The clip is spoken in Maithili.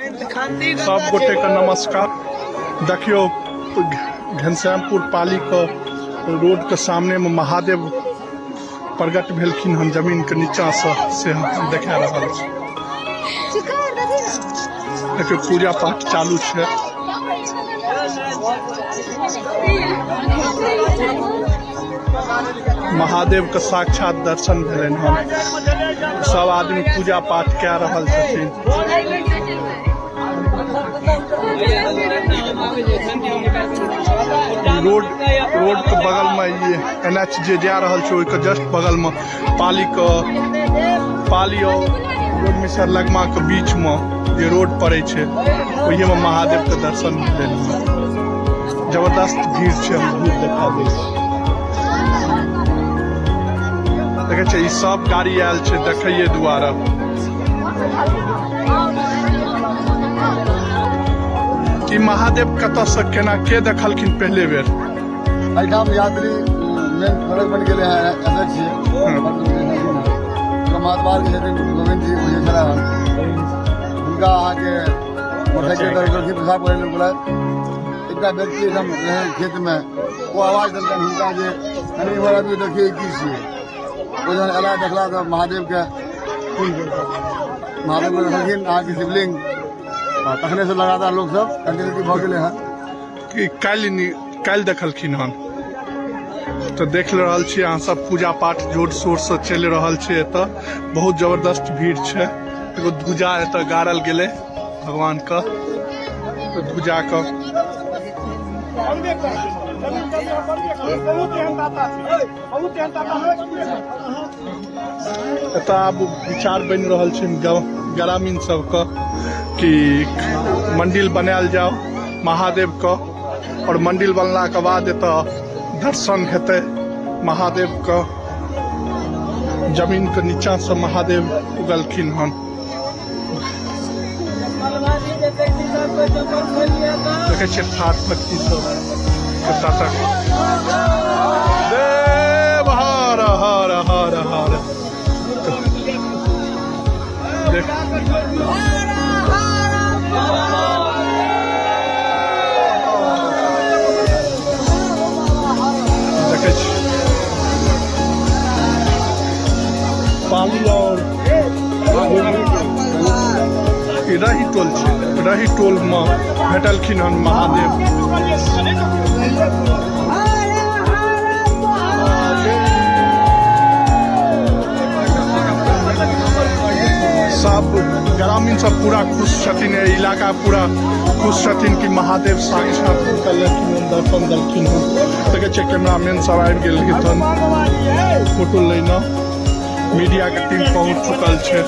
सब गोटे के नमस्कार। देखियो घनश्यामपुर पाली के रोड के सामने में महादेव प्रकट भेलखिन हन जमीन के नीचा से हम देखा रहल छी। देखियो पूजा पाठ चालू छै। महादेव के साक्षात दर्शन भेलनि हन। सब आदमी पूजा पाठ कए रहल छथिन। रोड रोड के बगल में ये एन एच जे जा रहल छै ओहिके जस्ट बगल में पाली के पाली और रोड मिसर लगमा के बीच में जे रोड पड़े छै ओहिए में महादेव के दर्शन भेलनि हन। जबरदस्त भीड़ छै, हम भीड़ देखा दै छी। देखै छै ई सब गाड़ी आयल छै देखैये दुआरे। ई महादेव कतऽ से केना के देखलखिन पहले बेर? एहिठाम यात्री मेन सड़क बनि गेलै हँ, एतऽ छियै महाद्वार के छथिन गोविंद जी, बुझै छलै हन हुनका अहाँके मोटरसाइकिल पर गेलखिन पेशाब करै लेल बोला एकटा व्यक्ति एकदम रहै खेतमे, ओ आवाज देलकनि हुनका जे कनि इम्हर आबियौ देखियौ ई की छियै। ओ जहन एला देखला तऽ महादेवके देखलखिन अहाँके शिवलिंग, आ तखने से लगातार लोक सब कंटिन्यूटी भऽ गेलै हन। कि काल्हि देखलखिन हन। तऽ देख रहल छी अहाँ सब पूजा पाठ जोर शोर से चलि रहल छै। एतऽ बहुत जबरदस्त भीड़ छै। एगो ध्वजा एतऽ गाड़ल गेलै भगवान के, तऽ ध्वजा के एतऽ आब विचार बनि रहल छै ग्रामीण सबके कि मंदिर बनायल जाओ महादेव के, और मंदिर बनला के बाद एतऽ दर्शन हेतै महादेव के। जमीन के नीचा से महादेव उगलखिन हन। देखै छियै ठाठ भक्ति सब कतऽ तक। देव हर हर हर हर। देख देखै छी पाली और ई रही टोल छै, रही टोल में भेटलखिन हन महादेव। सब ग्रामीण सब पूरा खुश छथिन, एहि इलाका पूरा खुश छथिन कि महादेव साक्षात निकललखिन हन, दर्शन देलखिन हन। देखै छियै कैमरामैन सब आबि गेलखिन हन फोटो लेना, मीडिया के टीम पहुंच चुकल छै।